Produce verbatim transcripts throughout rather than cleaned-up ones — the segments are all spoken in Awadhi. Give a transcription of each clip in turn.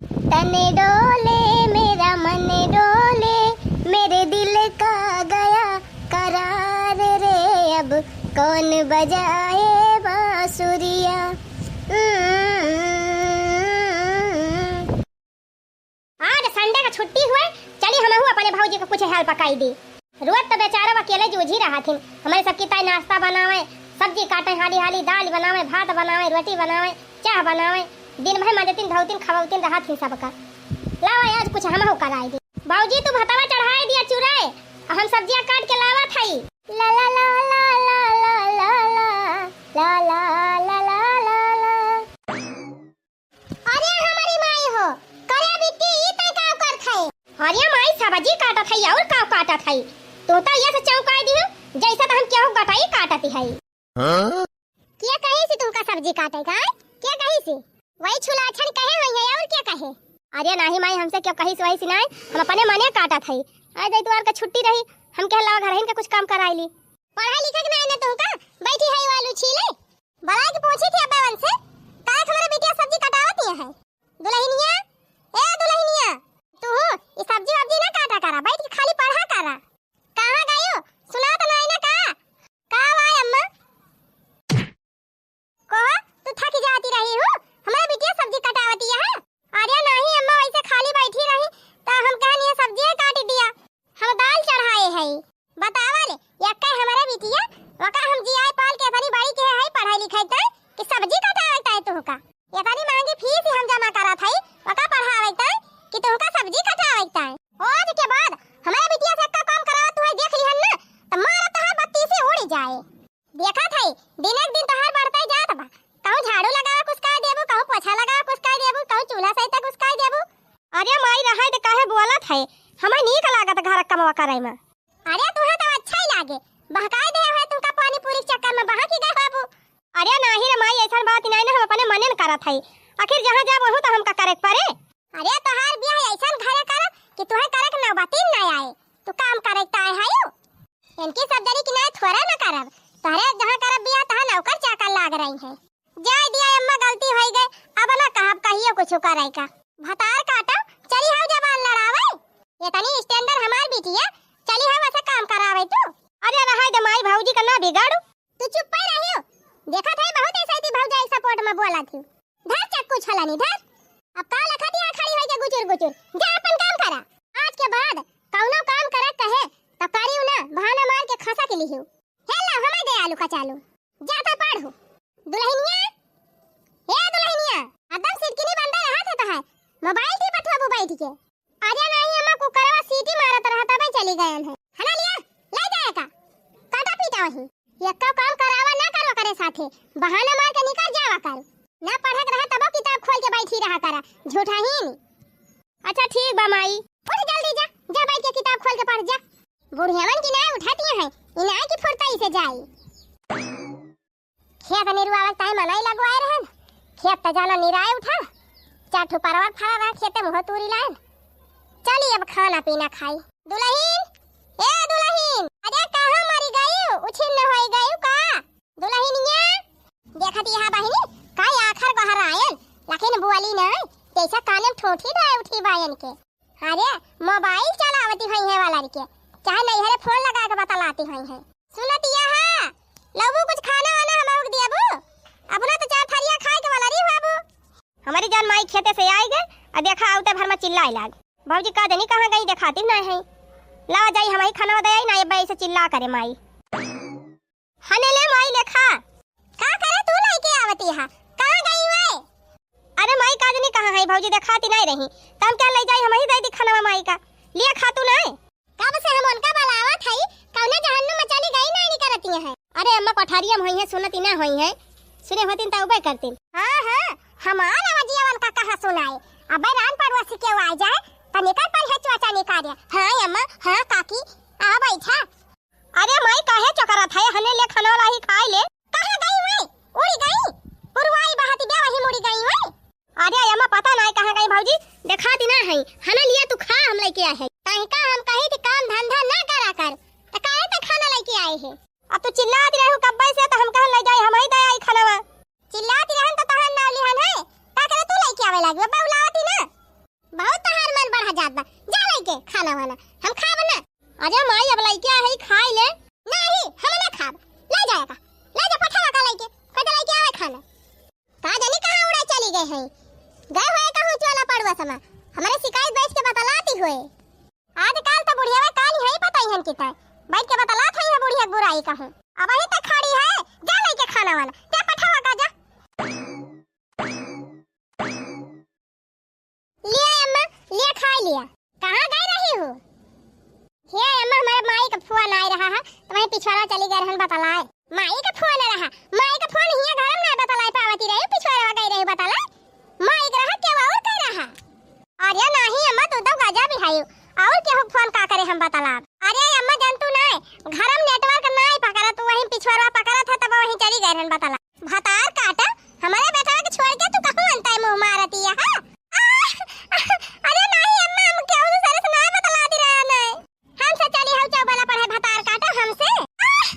तन डोले, मेरा मन डोले, मेरे दिल का गया करार रे, अब कौन बजाए बांसुरिया। आज Sunday का छुट्टी हुए, चली हमहू अपने भौजी को कुछ हेल्प कई दी। रोज तो बेचारा अकेले जूझी रहत हिन। हमरे सबकी ताई नाश्ता बनावे, सब्जी काटे हाली हाली, दाल बनावे, भात बनावे, रोटी बनावे, चाह बनावे, दिन भर मजतिन धौतिन खवौतिन रहत हिन सबका। लावा आज कुछ हमहू कराई दी। भौजी तू भतवा चढ़ाई दिया चूरे, अब हम सब्जिया काट के लावत हई। ला ला ला। अरे हमारी माई हो, करे बिट्टी, ई तै का करत है? अरे माई, सब्जी काटत है और का काटत है? तू तो ये से चौंकाई दी हो, जैसे तो हम केहू गटाई काटत है। हाँ? के कही सी तुमका सब्जी काटे का? के कही सी? वही छुलाछन कहे हुई है और के कहे? अरे नाही माई, हमसे क्यों कही सी वही सी नाई, हम अपने मने काटत है। आज इतवार का छुट्टी रही, हम कह लावा घर के कुछ काम कराई ली। पढ़ा लिखा के नाई ना तुमका, बैठी है आलू छीले। बलाय के पूछी थी अब्बा वन से, काहे हमारे बिटिया सब्जी कटावत ही है? दुलहिनिया, ए दुलहिनिया, तू ई सब्जी वब्जी ना काटा करा, बैठ के खाली पढ़ा करा। कहाँ गयो? सुनात नाई ना का? का वाय अम्मा? कहो, तू थकी जाती रही हो, हमारे बिटिया सब्जी कटावती है। अरे नाही अम्मा, वैसे खाली बैठी रही, तो हम कहनी है सब्जी काट दिया। हम दाल चढ़ाए हई। बतावा ले, यक्के हमरे बिटिया, वका हम जियाए पाल के इतनी बड़ी के हई, पढ़ाई लिखाई तय कि सब्जी कटावे तय तुहका। इतनी महंगी फीस ही हम जमा करत हई, वका पढ़ावे तय कि तुहका सब्जी कटावे तय। आज के बाद हमरे बिटिया से एक्का काम करावा तुहे देख लिहन ना, त मारा तहार बत्तीसी उड़ जाए। देखत हई, दिन एक दिन तहार बढ़ते जात बा। कहूँ झाड़ू लगावे कुछ कह देबू, कहूँ पोछा लगावे कुछ कह देबू, कहूँ चूल्हा सहिता कुछ कह देबू। अरे माई, रहे दे, काहे बोलत है? हमें नीक लागत घर कमवा करे में। अरे तुहे तो अच्छा ही लागे, बहकाई दे है तुमका पानी पूरी के चक्कर में बहा की गए बाबू। अरे नाही रे माई, ऐसन बात नहीं ना, हम अपने मने न करत है। आखिर जहाँ जाब वहू तो हमका करे के पड़े। अरे तोहार बियाह ऐसन घरे कर कि तुहे करे के नौबती न आए, तू काम करे के ताए है। इनकी सब जनी की नाय थोड़ा न करब, तहरे जहाँ करब बियाह तहाँ नौकर चाकर लाग रही है। जाय दिया अम्मा, गलती होई गए, अब ना कहब कहियो कुछ करे का। भतार काटो, चली हाउ जबान लड़ावे। इतनी standard हमार बिटिया, चली हाउ ऐसा काम करावे तू। अरे रहाय दे माई, भौजी का ना बिगाड़ू। तू चुप्पे रहियो, देखत है बहुत ऐसा थी भौजाई support में बोला थी। धर चक्कू छलानी धर। अब का लखत यहाँ खड़ी होई के गुचुर गुचुर, जा अपन काम करा। आज के बाद कौनो काम करे कहे तो करियो ना, बहाना मार के खसा के लिहियो। हे ला हमें दे आलू कचालू, जा तो पढ़ू। दुलहिनिया, हे दुलहिनिया, एकदम सिटकिनी बंदा रहत है तो है, mobile टिपत हुआ बैठ के। अरे नाही अम्मा, कुकरवा सीटी मारत रहा तबे चली गयन है। हना लिया, ले जाए का? काटा पीटा वही। यक्का काम करावा ना करो करे साथे, बहाना मार के निकल जावा कर। ना पढ़क रहा तबो किताब खोल के बैठी रहा करा, झूठा ही नी। अच्छा ठीक बा माई। उठ जल्दी जा, जा बैठ के किताब खोल के पढ़ जा। बुढ़ियावन की ना उठाती है, इनाय की फुर्ता इसे जाई। खेत निरुआवे ताई मनई लगवाए रहन। खेत त जाना निराए उठा। चार ठो परवर फरा रहा खेते मुँह तूरी लाइन। चली अब खाना पीना खाई। दुलहिन, ए दुलहिन, अरे कहाँ मरी गयू? उछिन्न होई गयू का? दुलहिनिया, देखत यहाँ बहिनी, का आखर बहर आयन, लेकिन बोली ना, जैसा काने में ठोठी ना उठी बायन के। अरे, mobile चलावती होइहैं वाला रे के, चाहे नैहरे phone लगा के बतलाती होइहैं। सुनत यह, लबू कुछ खाना वाना हमहू के दियाबू? अपना तो चार थरिया खाए के वाला रही बाबू। हमारी जान माई खेते से आए गए, आ देखा आवते भर में चिल्लाए लाग। भौजी का जनी कहाँ गई, देखाती ना है। लावा जाई हमही खाना दे आई ना, ये बाई से चिल्ला करे माई। हने ले माई लेखा। का करे तू लइके आवती हा? कहाँ गई वे? अरे माई का जनी कहाँ है भौजी, देखाती नहीं रही। त हम क्या ले जाई, हमही दे दी खानवा माई का। लिए खा तू नहीं। कब से हम उनका बुलावत हई, कौने जहन्नुम में चली गई नहीं निकरती हैं। अरे अम्मा कोठारिया में होई है, सुनती ना होई है। सुने होती त उबे करती। हाँ, हाँ, हमार आवाजिया उनका कहाँ सुनाए। अबे रान पड़ोसी के आ जाए, त निकल पड़ी है चोचा निकाले। हाँ अम्मा, हाँ काकी, आ बैठा। अरे माई, काहे चोकरत है? हने ले खाना वाला ही खाए ले। कहाँ गई हुई? उड़ी गई? पुरवाई बहती बे, वही मुड़ी गई हुई। अरे अम्मा, पता नहीं कहाँ गई भौजी, देखाती ना है। हने लिया तू खा, हम लेके आए हैं। तहीं का हम कही थी काम धंधा ना करा कर, त काहे त खाना लेके आए हैं? अब तू चिल्लाती रहू कब्बे से, त हम कहन ले जाए, हमही दे आई खानवा। चिल्लाती रहन त तहन ना लिहन है, का करे तू लेके आवे लागी? अब्बे उलावती ना। बा। जा लइके खाना वाना, हम खाब ना। अरे माई, अब लइके आ है, खाई ले। नहीं, हम ना खाब। ले जाए का, ले जा पठावा का लइके, कह दे लइके आवे खाना। का जानी कहाँ उड़ा चली गए हैं, गए होए कहूँ चोला पड़ुआ समा, हमरे शिकायत बैठ के बतलाती होए। आजकल तो बुढ़िया काल यही बताई हन की तय, बैठ के बतलात है बुढ़िया बुराई कहूँ। अब वही तक खड़ी है, जा लइके खाना वाना, जा पठावा का जा। लिया अम्मा, लिया खाई लिया। कहाँ गई रही हो? हे अम्मा, हमारे माई का फोन आए रहा है, तो वहीं पिछवाड़ा चली गए रहन बतलाए। माई का फोन रहा, माई का फोन हिया घर में ना बतलाए पावती रही, पिछवाड़ा गई रही बतलाए। माई का रहा, केहू और का रहा? अरे नहीं अम्मा, तू तो गजब ही है, और केहू फोन का करे हम बतलाब? अरे अम्मा, जान तू ना, घर में network ना पकड़ा, तू वहीं पिछवाड़ा पकड़ा था, तब वहीं चली गए रहन बतला। भतार काटा, हमारे बेटवा के छोड़ के तू कहूँ अंतै मुँह मारती है, हाँ? आह, अरे नहीं अम्मा, हम केहू दूसरे से ना बतलाती रहा नहीं। हमसे चली हऊ चौबला पढ़े भतार काटा हमसे। आह,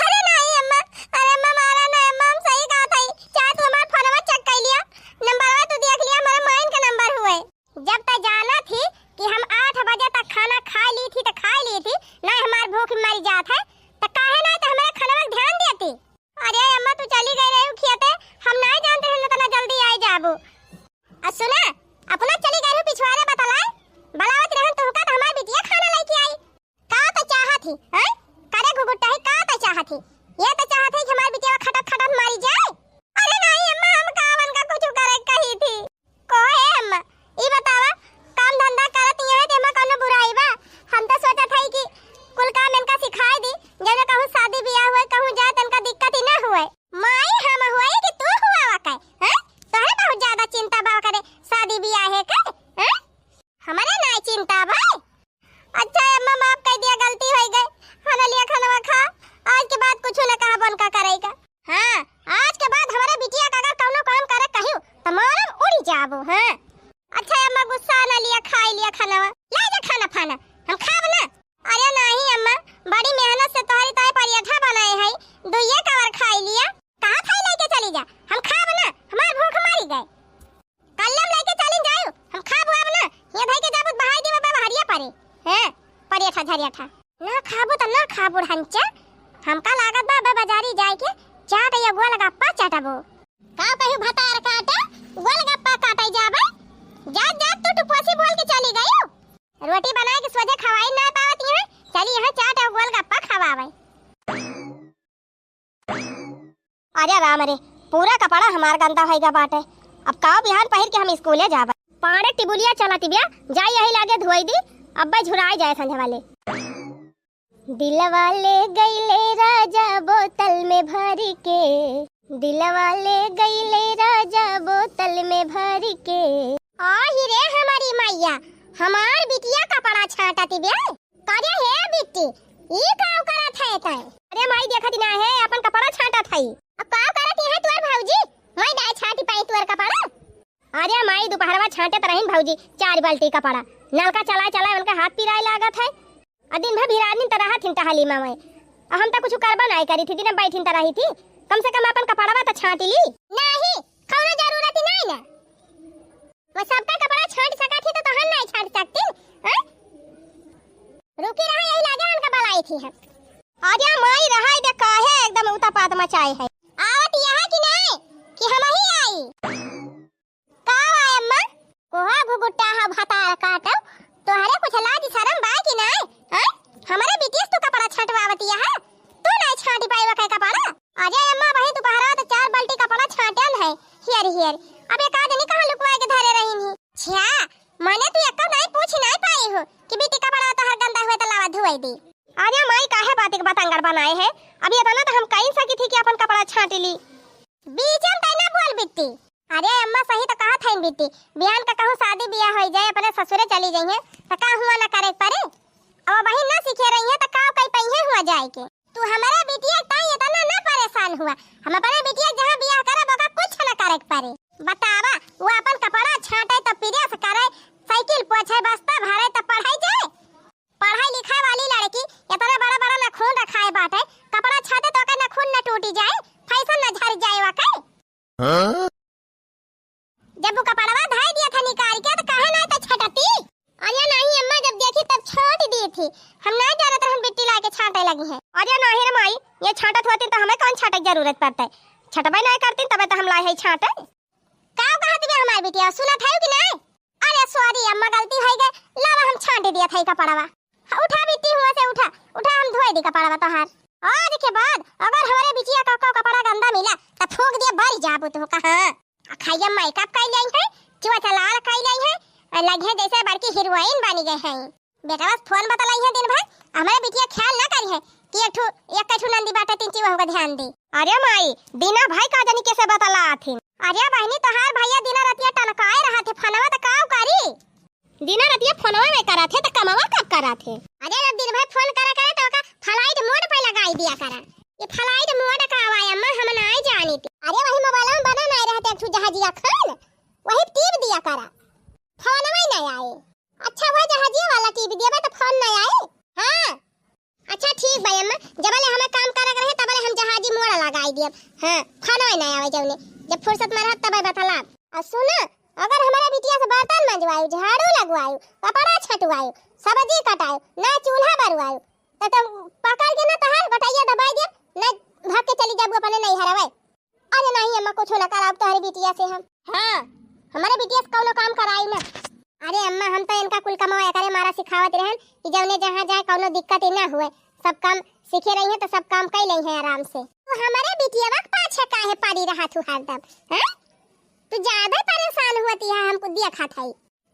अरे नहीं अम्मा, अरे अम्मा मारा नहीं अम्मा, हम सही कहा था। चाहे तू हमार फोनवा check कर लिया, नंबरवा तू देख लिया, हमारे माइन का नंबर हुए। जब तै जाना थी कि हम आठ बजे तक खाना खा ली थी तो खा ली थी, नहीं हमार भूख मर जात है, तो काहे ना तो हमारे खानवा ध्यान देती। अरे अम्मा, तू चली गई रही खेते, हम नाहीं जानते हैं इतना जल्दी आए जाबू। और सुना, अपना चली गई हूँ पिछवारे बतलाए, बलावत रहन तुहका तो हमार बिटिया खाना लेके आई। का तो चाहत ही, हैं? करे घुघुट्टा ही, का तो चाहत ही? ये तो चाहत ही कि हमार बिटिया खटत खटत मारी जाए। अरे नहीं अम्मा, हम का उनका कुछ करे कही थी। कहो ए अम्मा, ई बतावा, काम धंधा करत ही है, तेमा कौनो बुराई बा? हम तो सोचत हई कि कुल काम इनका सिखाई दी, जौने कहूँ शादी बियाह हुए, कहूँ जाए, तनका दिक्कत ही ना हुए। माई हम हुए कि तू हुआ वा के, हैं? तोहरे बहुत ज्यादा चिंता बा करे शादी बियाह है के, हैं? हमरे ना चिंता बा। अच्छा अम्मा, माफ कर दिया, गलती हो गई। खाना लिया, खानवा खा, आज के बाद कुछ न कहा बन का करेगा। हाँ, आज के बाद हमारे बिटिया का अगर कौनो काम करे कहियो, तो मारम उड़ी जाबो, हाँ। अच्छा अम्मा, गुस्सा ना लिया, खाई लिया खानवा। ले जा खाना फाना, हम खाब ना। अरे नहीं अम्मा, बड़ी मेहनत से तोहरी ताई पराठा बनाए है, दुइये कवर खाई लिया। कहा था लेके चली जा, हम खाब ना, हमार भूख मारी गए। कल्लम लेके चली जायु, हम खाब अब ना, ये धई के जाबू बहाई दी बाबा हरिया परे। हैं, परेठा झरिया ठा। ना खाबू त ना खा बुढ़ंचा, हमका लागत बा अबे बाजारी जाए के चाट या गोलगप्पा चटबो। का कहियो भतार काटा, गोलगप्पा काटे जाबे? जा, जा, तू टुपोसी बोल के चली गयु। रोटी बनाए के सोझे खवाई ना पावत यहाँ, चली यहाँ चाट या गोलगप्पा खवावे। अरे राम रे, पूरा कपड़ा हमार गंदा होइगा बाटे। अब काव बिहान पहिर के हम स्कूले जाबे? पाड़े टिबुलिया चलती बिया, जाई यही लागे धोई दी, अब्बे झुराई जाए संझा वाले। दिलवा ले गईले राजा बोतल में भर के, दिलवा ले गईले राजा बोतल में भर के। आही रे हमारी मैया, हमार बिटिया कपड़ा छांटती बिया। करे हे बिट्टी, ई काव करत है तै? अरे माई, देखत ना है, अपन कपड़ा छांटत है। अब काव करत है तोर भौजी? मैं नाय छांटी पाई तोर कपड़ा। अरे माई, दोपहरवा छांटत रहीन भौजी चार बाल्टी कपड़ा, नलका चलाए चलाए उनका हाथ पिराए लागत है। आ दिन भर भिरानिन त रहत हिन टहली मा मैं, आ हम त कुछ करबा नाय करी थी, दिन बैठिन त रही थी, कम से कम अपन कपड़वा त छांटी ली। नहीं, कौनो जरूरत ही नहीं ना। वो सबका कपड़ा छांट सकत ही तो तोहन नहीं छांट सकती, हैं? रुकी रहा, यही लागे उनका बलाई थी हम। अरे माई रहा दे, काहे एकदम उतापात मचाए है। आवत यह कि नहीं कि हम ही आई? का आय अम्मा? कोहा घुघुट्टा हा भतार काटो, तोहरे कुछ लाज शरम बा कि नहीं? हैं? हमरे बिटिया से तू कपड़ा छांटवावती है, तू नहीं छांटी पाई वके कपड़ा। अरे अम्मा, वही दोपहरा तो चार बाल्टी कपड़ा छाटन है, हियर हियर। अब एक आदमी कहाँ लुकवाए के धरे रही नहीं? छ्या, मने तू एको नहीं पूछ नहीं पाई हो कि बिट्टी कपड़ा तोहर गंदा हुए तो लावा धुआई दी। अरे माई, काहे बात के बतंगड़ बनाए है? अब ये तना तो हम कहीं सकी थी कि अपन कपड़ा छाट ली। बीच में तै ना बोल बिट्टी। अरे अम्मा, सही तो कहा था बिट्टी, बिहान का कहूँ शादी बियाह हो जाए, अपने ससुरे चली जाइए, तो का हुआ ना करे पड़े? अब वही ना सीखे रही है तो का कई पहिए हुआ जाए के। तू हमारे बिटिया ताई इतना ना परेशान हुआ। हम अपने बिटिया जहाँ बियाह करब ओका कुछ न करे के पड़े। बतावा, वो अपन कपड़ा छाटे तो प्रेस करे, साइकिल पोछे, बस्ता भरे तो पढ़ाई जाए। पढ़ाई लिखाई वाली लड़की इतना बड़ा बड़ा नखून रखाए बाटे, कपड़ा छाटे तो ओकर नखून न टूटी जाए, फैशन न झर जाए ओकर। हाँ? जब वो कपड़वा धाई दिया था निकाल के तो काहे ना तो छटती? हम नाहीं जानत रहन बिट्टी लाइके छाँटे लगी हैं। अरे नाहीं रे माई, ये छाँटत होतिन त हमें कौन छाँटे के जरूरत पड़तै? छटबै नाहीं करतिन तबै त हम लाए हैं छाँटे। का कहत बिया हमार बिटिया, सुनत है कि नाहीं? अरे sorry अम्मा, गलती होइ गै, लावा हम छाँट दियत है कपड़वा। उठा बिट्टी हुआँ से उठा, उठा हम धोए दी कपड़वा तोहार। आज के बाद अगर हमरे बिटिया का, का कपड़ा गंदा मिला त फूँक दिया, बरी जाबू तू कहाँ। आ खाइया makeup कइ लेई है, चुआ चलाल कइ लेई है, लगिहैं जैसे बड़की heroine बनी गई हैं। बेटवा से फोन बतलाई है दिन भर, हमरे बिटिया ख्याल ना करी है कि एक ठो, एक ठो नंदी बाटे तीन चीज हमका ध्यान दी। अरे माई, दीना भाई का जानी कैसे बतलात ही। अरे बहिनी, तोहार भैया दिना रतिया टनकाए रहत है, फोनवा त काव करी? दिना रतिया फोनवा में करत है त कमवा कब करत है? अरे जब दिन भर फोन करा करे त ओका flight mode पे लगाई दिया करा। ये flight mode का आवा अम्मा, हम नाहीं जानी थी। अरे वही मोबाइल में बना नाहीं रहत एक ठो जहाजिया खान, वही टीप दिया करा, फोनवा ही नाहीं आए। अच्छा, वह जहाजिया वाला टीप दिया बा त फोन नाहीं आए। हाँ, अच्छा ठीक बा अम्मा, जबले हमें काम करे के रहे तबले हम जहाजी mode लगाई दियब। हाँ, फोनवा ही नाहीं आवे जौने, जब फुर्सत में रहब तबे बतलाब। और सुना, अगर हमारे बिटिया से बर्तन मंजवायु, झाड़ू लगवायु, कपड़ा छटवायु, सब्जी कटायु, ना चूल्हा बरवायु, त तुम पकड़ के ना तहार बटैया दबाई दियब, ना भाग के चली जाबू अपने नैहरवे। अरे नाहीं अम्मा, कुछ ना कराब तोहरे बिटिया से हम। हाँ, हमरे बिटिया से कौनो काम कराई ना। अरे अम्मा, हम तो इनका कुल कमवा एकरे मारा सिखावत रहन कि जौने जहाँ जाए कौनो दिक्कत ही ना हुए, सब काम सीखे रही है तो सब काम कई लेई है आराम से। तू हमरे बिटिया के पाछे काहे पड़ी रहत हू हरदम, हैं? तू ज्यादा परेशान होती है, हमको देखत है।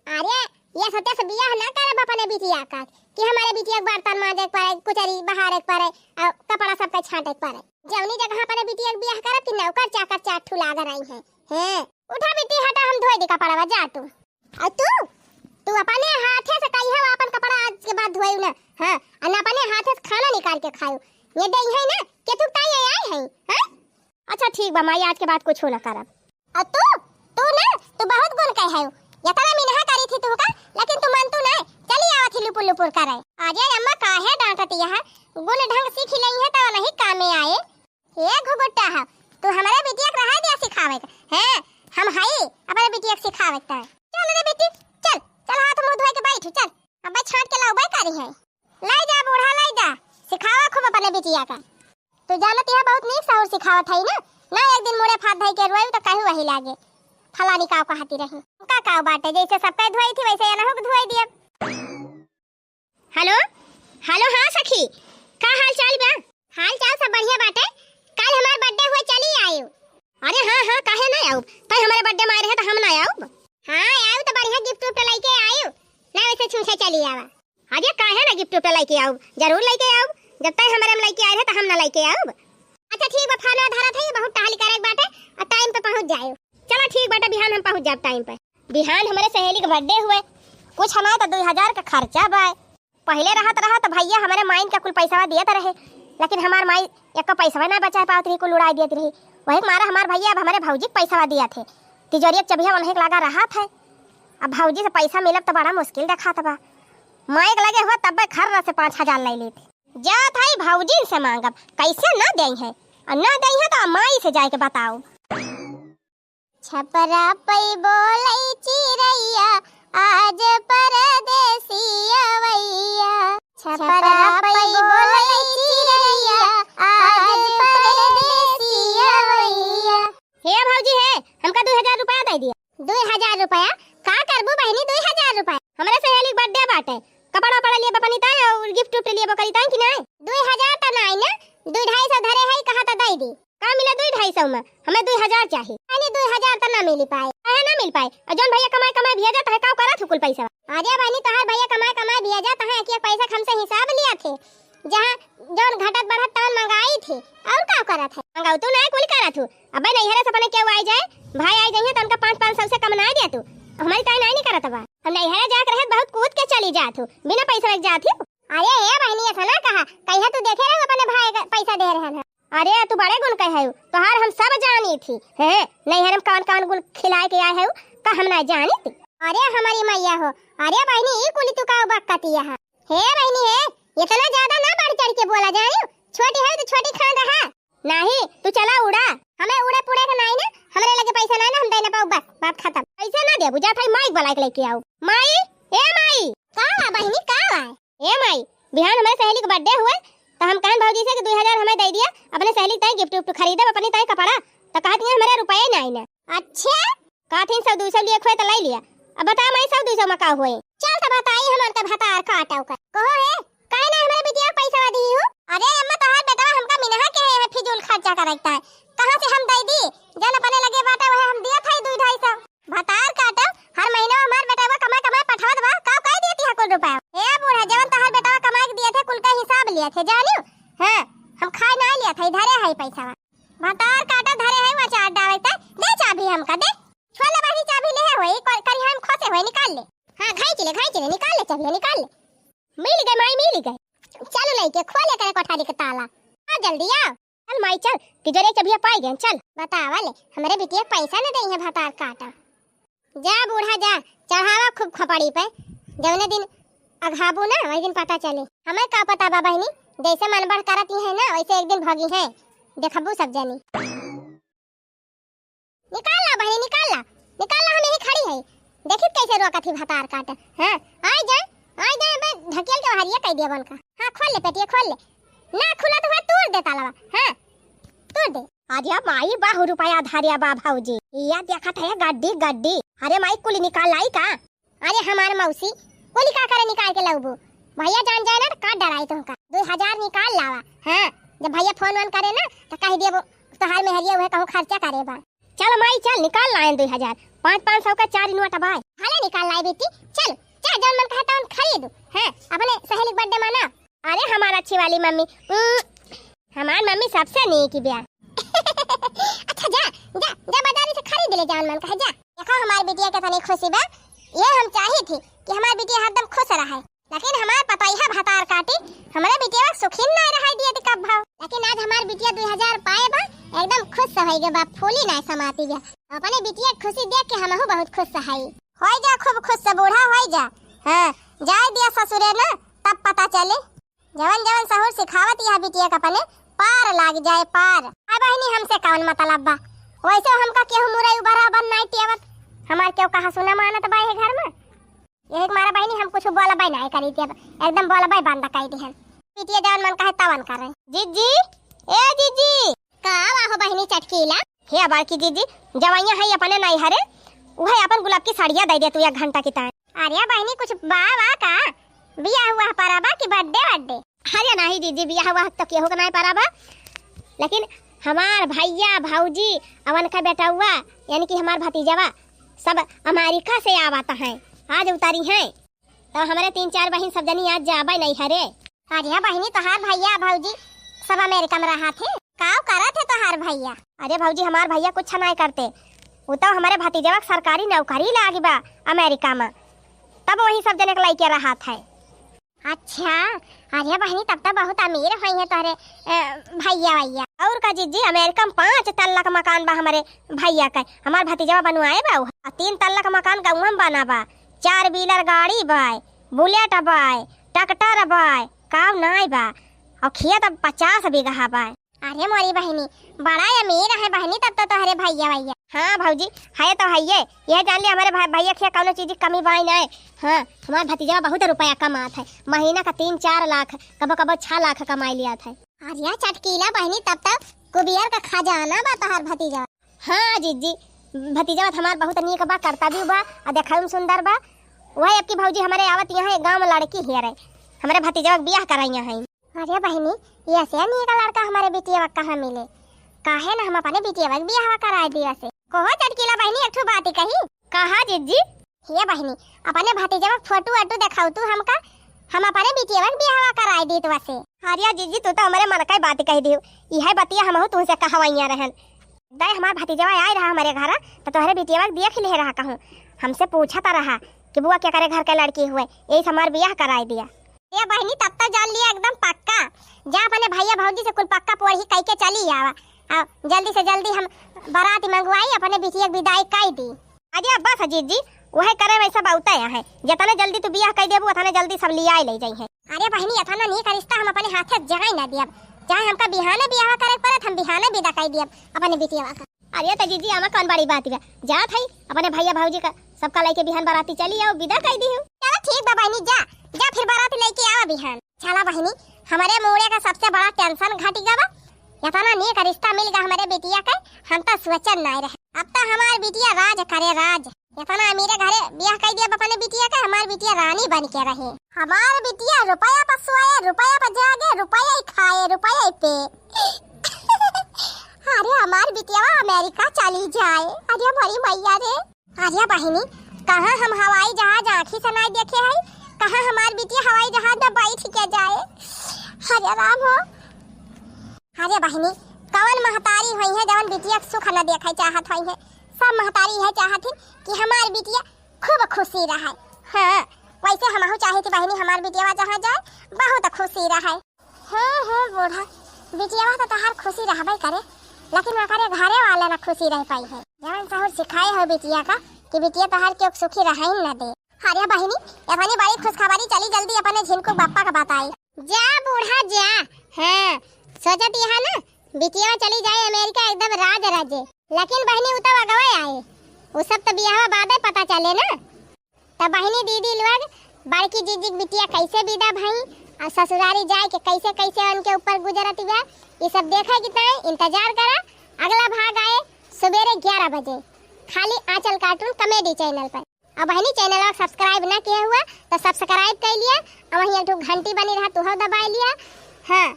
अरे, ये सोचे से बियाह ना करब अपने बिटिया का कि हमारे बिटिया के बर्तन मांजे के पड़े, कुचरी बहारे के पड़े, और कपड़ा सबके छांटे के पड़े। जौनी जगह अपने बिटिया के बियाह करब कि नौकर चाकर चार ठू लाग रही हैं। हैं, उठा बिट्टी, हटा, हम धोए दी कपड़वा, जा तू। और तू, तू अपने हाथे से कहिया अपन कपड़ा आज के बाद धोए ना, हाँ, और ना अपने हाथे से खाना निकाल के खायो। ये दे है ना, कि तू ताई आए हैं, हाँ? अच्छा ठीक बा माई, आज के बाद कुछ ना करब। और तू, तू ना, तू बहुत गुण कहे हो। यतना मिनहा करी थी तू का, लेकिन तू मन तू ना, चली आवत ही लुपुर लुपुर करे। अरे अम्मा, काहे डांटती है? गुण ढंग सीख लेई है तो नहीं कामे आए। हे घुघुट्टा है, तू हमारे बिटिया के रहा दिया सिखावे के। हैं, हम हई अपने बिटिया के सिखावे के। चल रे बेटी, चल, चल हाथ मुंह धोए के बैठ, चल। अब छांट के लाओ, बै करी है। लाई जा बूढ़ा, लाई जा, सिखावा खूब अपने बिटिया का। तू जानत यह बहुत नीक सहूर सिखावत है ना, ना एक दिन मुड़े फात धई के रोई तो कहीं वही लागे, फलानी का कहती रही। का का बाटे, जैसे सबका धोई थी वैसे एनहू के धोई दियब। हेलो, हेलो, हाँ सखी, का हाल चाल बा? हाल चाल सब बढ़िया बाटे। काल हमार birthday हुआ, चली आयु। अरे हाँ हाँ, काहे ना आउब? तै हमारे birthday में आए रहे तो हम ना आउब? हाँ, आयु तो बढ़िया gift उफ्ट लेके आयु, ना वैसे छूछे चली आवा। अरे काहे ना gift उफ्ट लेके आउब, जरूर लेके आउब। जब तै हमारे में लेके आए रहे तो हम ना लेके आउब? अच्छा ठीक बा, फोन धरत है, बहुत टहल करे के बाटे और time पे पहुँच जायु। चला ठीक बाटे, बिहान हम पहुँच जाब time पे। बिहान हमारे सहेली के birthday हुए, कुछ हमारे तो दुई हजार का खर्चा बा। पहिले रहत रहत भैया हमारे माइन के कुल पैसवा दियत रहे, लेकिन हमार माई एको पैसवा ना बचाए पावत रही, कुल उड़ाई दियत रही। वही के मारा हमार भैया अब हमारे भौजी के पैसवा दियत है, तिजोरिया के चबिया उन्हें के लगा रहत है। अब भौजी से पैसा मिलब तो बड़ा मुश्किल देखात बा। माई के लगे हुआ तब्बे खर्र से पाँच हजार ले लेत। जात है भौजी से मांगब, कैसे ना देई है, और ना देई है तो माई से जाए के बताओ। छपरा पै बोलै चिरैया, आज परदेसी अवैया। छपरा पै बोलै चिरैया, आज परदेसी अवैया। हे भौजी हे, हमका दुई हजार रुपया दे दिया। दुई हजार रुपया? का करबू बहिनी दुई हजार रुपया? हमरे सहेली के birthday बाटे, कपड़ा उपड़ा लिए बपनी ताई और gift उफ्ट लिए बकरी ताई कि नाई? दुई हजार त नाई ना, दुई ढाई सौ धरे है, कहा त दे दी। का मिला दुई ढाई सौ में? हमें दुई हजार चाही। अरे दुई हजार त ना मिली पाए। काहे ना मिल पाए? और जौन भैया कमाए कमाए भेजत है, का करत हो कुल पैसा? अरे बहनी, तोहार भैया कमाए कमाए भेजत है, एक एक पैसा हमसे हिसाब लिया थे। जहाँ जौन घटत बढ़त तौन मंगाई थे, और का करत है? मंगाऊ तू ना कुल करत हो। अबे नैहरे से अपने केहू आई जाए, भाई आई जाइए तो उनका पाँच पाँच सौ से कम ना दिया तू। हमारी ताई नाई नहीं करत बा। हम नैहरे जाके रहे बहुत कूद के चली जात हो, बिना पैसा लेके जात हो। अरे ए बहनी, ऐसा ना कहा, कहिया तू देखे रहो अपने भाई का पैसा दे रहे हैं। अरे तू बड़े गुण कहे हो, तोहार हम सब जानी थी। हैं, नैहर में कौन कौन गुण खिलाए के आए हो, का हम ना जानी थी? अरे हमारी मैया हो, अरे बहनी ई कुली तू का बकतिया है? हे बहनी हे, इतना ज्यादा ना बढ़ चढ़ के बोला जानी, छोटी है तो छोटी खान रहा। नहीं, तू चला उड़ा। हमें उड़े पुड़े के नाई ना, हमरे लगे पैसा नाई ना, हम दे ना पाऊ, बस, बात खत्म। पैसा ना देबू, जा थाई माई के बुलाए के लेके आऊ। माई, ए माई। का बा बहिनी, का बा? ए माई, बिहान हमरे सहेली के birthday हुए, त हम कहन भौजी से कि दुइ हजार हमें दइ दिया, अपने सहेली के ताईं gift उफ्ट खरीदब, अपने ताईं कपड़ा। त कहत हियाँ हमरे रुपये नाहीं ना। अच्छा? कहत हिन सौ दुइ सौ लिए खोए त लइ लिया। अब बतावा माई, सौ दुइ सौ मा का होए? चल त बताई हमन के भतार काटउ का। कहो हे, काहे ना हमरे बिटिया के पैसा दिही हो? अरे अम्मा, तोहार बेटवा हमका मिनहा के है, फिजूल खर्चा करत है। कहाँ से हम दइ दी? जौन अपने लगे बाटे, वहे हम दियत हई दुइ ढाई सौ। भतार काटउ, हर महीना हमार बेटवा कमाए कमाए पठावत बा, का कइ देती है कुल रुपया? ए बूढ़ा, जवन तोहार बेटवा कमाए के दिए थे, कुल का हिसाब लिए थे, जानियो? हाँ, हम खाए ना लिए थे, धरे है पैसा। भतार काटउ, धरे है, वो अचार डाले थे, दे चाबी हमका, दे। खोल ले बहिनी, चाबी ले है होई, कर-, करिया में खोसे होई, निकाल ले। हाँ, घाई ले, घाई ले, निकाल ले चाबी, निकाल ले। मिल गए माई, मिल गए। चलो लइके, खोल ले करे कोठारी के ताला। आ जल्दी आओ। चल माई चल, तिजोरी चबिया पाई गए, चल। बतावा ले, हमरे बिटिया पैसा न दई है भतार काटा। जा बूढ़ा जा, चढ़ावा खूब खोपड़ी पे, जवने दिन अघाबू ना वही दिन पता चली। हमें का पता बा बहिनी, जैसे मन बढ़ करत ही है ना वैसे एक दिन भगी है, देखबू सब जनी। निकाल ला बहिनी, निकाल ला, निकाल ला, हम यही खड़ी है। देखित कैसे रोकत ही भतार काट। हाँ, आइ जाए, आइ जाए, अबे ढकेल के बहरिया कइ दिया बन का। हाँ, खोल ले पेटिया, खोल ले। ना खुला तो हुआ, तूर दे तालावा। हाँ, तूर दे। अरे माई, बाहु रुपया धरिया बा भौजी। या देखत है गड्डी, गड्डी। अरे माई, कुली निकाल लाई का? अरे हमार मौसी, कुली का करे निकाल के लउबू? भैया जान जाए ना तो का डराई तुमका। दुइ हजार निकाल लावा। हाँ, जब भैया फोन वोन करे ना तो कह दिए वो तोहार मेहरिया उहे कहूँ खर्चा करे बा। चल माई चल, निकाल लायन दुइ हजार। पाँच पाँच सौ का चार नोट बाय। भले निकाल लाई बेटी, चल, चाहे जौन मन कहे तौन खरीद। हाँ, अपने सहेली के birthday मना। अरे हमार अच्छी वाली मम्मी, उम, हमार मम्मी सबसे नीक बिया। अच्छा जा, जा, जा बाजारी से खरीद ले जौन मन कहे, जा। देखो हमार बिटिया के तनी खुशी बा, ये हम चाही थी कि हमार बिटिया हरदम खुश रहे, लेकिन हमार पतोहिया भतार काटी, हमरे बिटिया सुखी ना रहे दिए थी कब भाव। लेकिन आज हमार बिटिया दुइ हजार पाए बा, एकदम खुश होई गे बा, फूली ना समाती बा। अपने बिटिया के खुशी देख के हमहू बहुत खुश हई। होई जा खूब खुश से बूढ़ा होई जा। हाँ, जाए दिया ससुरे ना, तब पता चले। जवन जवन सहूर सिखावत यह बिटिया का अपने पार लाग जाए पार। आ बहिनी, हमसे कौन मतलब बा? वैसे हमका केहू मुरई उभरा बन नाई टियावत। हमार केहू कहा सुना मानत बा ये घर में। यही के मारा बहिनी हम कुछ बोलबे नाई करी थे, एकदम बोलबे बंद कर दिहन। बिटिया जवन मन कहे तवन करे। जीजी, ए जीजी। का आवा हो बहिनी चटकीला? हे बड़की जीजी, जवैया है अपने नैहरे, उहे अपन गुलाब की सड़िया दे दे तू एक घंटा की ताई। अरे बहिनी, कुछ बा, बा का? बियाह हुआ परा बा कि birthday, birthday? अरे नाही जीजी, बियाह हुआ तो केहू के नाही परा बा, लेकिन हमार भैया, भौजी, अवन का बेटौआ, यानी कि हमार भतीजवा, सब अमेरिका से आवत हैं, आज उतरी हैं। तो हमरे तीन चार बहिन सब जनी आज जाबे नैहरे। अरे बहिनी, तोहार भैया भौजी सब अमेरिका में रहत हैं। काव करत हैं तोहार भैया? अरे भौजी, हमार भैया कुछ नाय करते, उ तो हमरे भतीजवा के सरकारी नौकरी लागी बा अमेरिका में, तब वही सब जने के लइके रहत हैं। अच्छा, अरे बहिनी, तब तो बहुत अमीर होइहैं तोहरे, अ, भैया वैया। और का जीजी, अमेरिका में पाँच तल्ला का मकान बा हमरे भैया का, हमार भतीजवा बनवाए बा उ। आ तीन तल्ला का मकान गउँवा में बना बा, चार wheeler गाड़ी बाय, bullet बाय, tractor बाय, काव नाय बा, और खेत अब पचास बीघा बाय। अरे मोरी बहिनी, बड़ा अमीर है बहिनी तब तो तोहरे भैया वैया। हाँ भौजी, है तो है ये। यह जान ले हमरे भाई, भैया के कौनो चीज की कमी बाय नाय। हाँ, हमार भतीजवा बहुत रुपया कमात है, महीना का तीन चार लाख, कबो कबो छह लाख कमाई लियात है। अरे चटकीला बहिनी, तब तो कुबेर का खजाना बा तोहार भतीजवा। हाँ जीजी, भतीजवा तो हमार बहुत नीक बा, करता भी बा, आ देखावे में सुंदर बा। वही अब की भौजी हमरे आवत यहाँ एक गाँव में लड़की हेरे, हमरे भतीजवा के बियाह कराइया है। अरे बहिनी, ये से नीक लड़का हमरे बिटिया कहाँ मिले? काहे ना हम अपने बिटिया के बियाह कराए दिया से। कहो चटकीला बहिनी, एक ठो बात कही। कहा जीजी? हे बहिनी, अपने भतीजवा के फोटो वोटो देखाऊ तू हमका, हम अपने बिटिया के बियाह कराए दीत वसे। अरे जीजी, तू तो हमरे मन का बात कह दियो, यह बतिया हमहू तुमसे कहवैया रहन। दाई हमार भतीजवा आए रहा हमरे घर, तो तोहरे बिटिया के देख ले रहा कहूँ, हमसे पूछत रहा कि बुआ केकरे घर के लड़की हुए, यही से हमार बियाह कराए दिया। ए बहिनी, तब तो जान लिया एकदम पक्का। जा अपने भैया भौजी से कुल पक्का पोरही कह के चली आवा। आ जल्दी से जल्दी हम बारात मंगवाई, अपने बिटिया के विदाई कई दी। अरे बस जीजी, वह करे वैसा बहुते है। जितने जल्दी तू बियाह कई देबू, उतने जल्दी सब लियाए ले जाई है। अरे बहिनी, इतना नीक रिश्ता हम अपने हाथे जाए ना दियब। चाहे हमका बिहाने बियाह करे के पड़त, हम बिहाने विदा कई दियब अपने बिटिया का। अरे तो जीजी, आमा कौन बड़ी बात बा? जात है अपने भैया भौजी का सबका लेके बिहान बाराती चली आओ, विदा कई दी हूँ। चलो ठीक बा बहिनी, जा, जा फिर बाराती लेके आवा बिहान। चला बहिनी, हमरे मुड़े का सबसे बड़ा tension घटि गवा। एतना नीक रिश्ता मिल गा हमरे बिटिया के, हम त सोचन नाहीं रहे। अब त हमार बिटिया राज करे, राज। एतना अमीरे घरे बियाह कइ दिया अपने बिटिया के, हमार बिटिया रानी बन के रहे। हमार बिटिया रुपया पर सोए, रुपया पर जागे, रुपया ही खाए, रुपया ही पे। अरे हमार बिटिया अमेरिका चली जाए। अरे हमारी मैया रे। अरे बहिनी, कहाँ हम हवाई जहाज आँखी से नाहीं देखे हई, कहाँ हमार बिटिया हवाई जहाज में बैठ के जाए। अरे राम हो। अरे बहिनी, कवन महतारी होइहैं जवन बिटिया के सुख न देखे चाहत होइहैं? सब महतारी यह चाहत हिन कि हमार बिटिया खूब खुशी रहे। हाँ, वैसे हमहू चाहे थी बहिनी हमार बिटिया जहाँ जाए बहुत खुशी रहे। हाँ, हाँ बूढ़ा, बिटिया तो तहार खुशी रहबे करे, लेकिन ओकरे घरे वाला ना खुशी रह पाइहैं। जवन सहूर सिखाए हो बिटिया का कि बिटिया तहार केहू सुखी रहे न दे। अरे बहिनी, एतनी बड़ी खुशखबरी चली जल्दी अपने झिनकू बप्पा का बताई। जा बूढ़ा जा। हाँ, सोचत यह ना, बिटिया चली जाए अमेरिका एकदम राज राजे। लेकिन बहिनी उ तो अगवे आए, उ सब तो बियाहवा बादे पता चले ना। त बहिनी दीदी लोग, बड़की जीजी के बिटिया कैसे विदा भई और ससुरारी जाए के कैसे कैसे उनके ऊपर गुजरत बा, ये सब देखे के ताई इंतजार करा। अगला भाग आए सुबेरे ग्यारह बजे, खाली आंचल cartoon comedy channel पर। और बहिनी, channel subscribe ना किए हुआ तो subscribe कर लिया, और वहीं एक ठो घंटी बनी रहा, तुहो दबाई लिया। हाँ,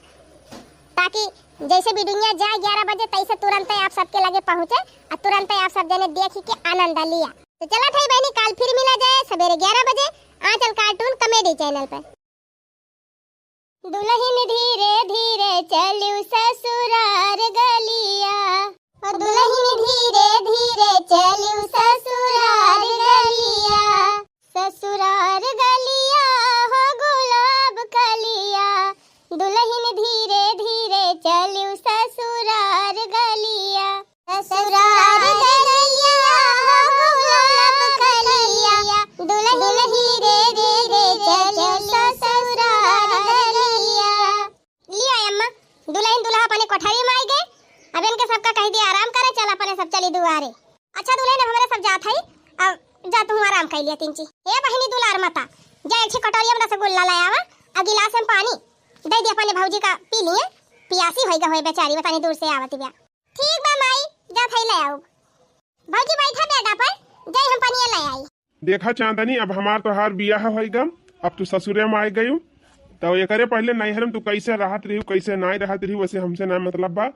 ताकि जैसे भी दुनिया जाए ग्यारह बजे, तैसे तुरंत आप सबके लगे पहुँचे और तुरंत आप सब जने देख के आनंद लिया। तो चला था बहिनी, काल फिर मिला जाए सवेरे ग्यारह बजे आंचल cartoon comedy channel पे। दुलहिन धीरे धीरे चलिउ ससुरार गलिया, ओ दुलहिन धीरे धीरे चलिउ ससुरार गलिया, ससुरार गलिया हो गुलाब कलिया, दुलहिन धीरे धीरे चलिउ ससुरार गलिया। ससुरार गलिया हो गुलाब कलिया, दुलहिन धीरे धीरे चलिउ ससुरार गलिया। लिया अम्मा, दुलहिन दुलहा अपने कोठरी में आई गए। अब इनके सबका कहि दिया आराम करे, चल अपने सब चली दुआरे। अच्छा दुलहिन, अब हमरे सब जात हई, अब जा तू आराम कर लिया तिनची। ए बहिनी दुलार माता, जा एक ठे कटोरिया में रसगुल्ला ले आवा, आ गिलास में पानी दे दिया अपने भौजी का पी लिए, पियासी होई गा होए बेचारी, बतानी दूर से आवत बिया। ठीक बा माई, जा थई ले आउब। भौजी बैठा बेडा पर, जाई हम पनिया ले आई। देखा चांदनी, अब हमार तोहार बियाह होई गा, अब तू ससुरे में आई गयू, तो एकरे पहले नैहर में तू कैसे रहत रही, कैसे नाई रहत रही, वैसे हमसे ना मतलब बा,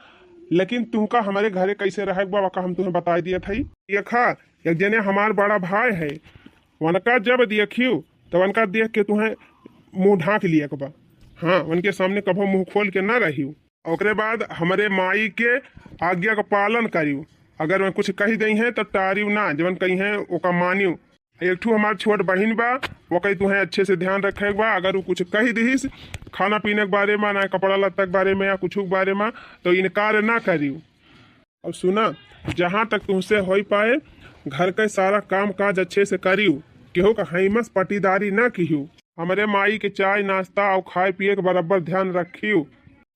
लेकिन तुहका हमरे घरे कैसे रहे बा, वका हम तुहें बताई दिया थई। देखा, एक जने हमार बड़ा भाई है, वनका जब देखियो तो वनका देख के तुहें मुँह ढाँक लिया के बा। हाँ, उनके सामने कभो मुँह खोल के ना रहियो। ओकरे बाद हमरे माई के आज्ञा का पालन करियो। अगर वे कुछ कहि दइहैं तो टारियो ना, जवन कहिहैं ओका मानियो। एक ठू हमार छोट बहिन बा, ओकई तुहें अच्छे से ध्यान रखे के बा। अगर उ कुछ कहि दिहिस खाना पीने के बारे में, ना कपड़ा लत्ता के बारे में या कुछ के बारे में, तो इनकार ना करियो। अब सुना, जहाँ तक तुहसे होई पाए, घर के सारा काम काज अच्छे से करियो, केहू का हैमस पटीदारी ना किहियो। हमरे माई के चाय नाश्ता और खाए पिए के बराबर ध्यान रखियो।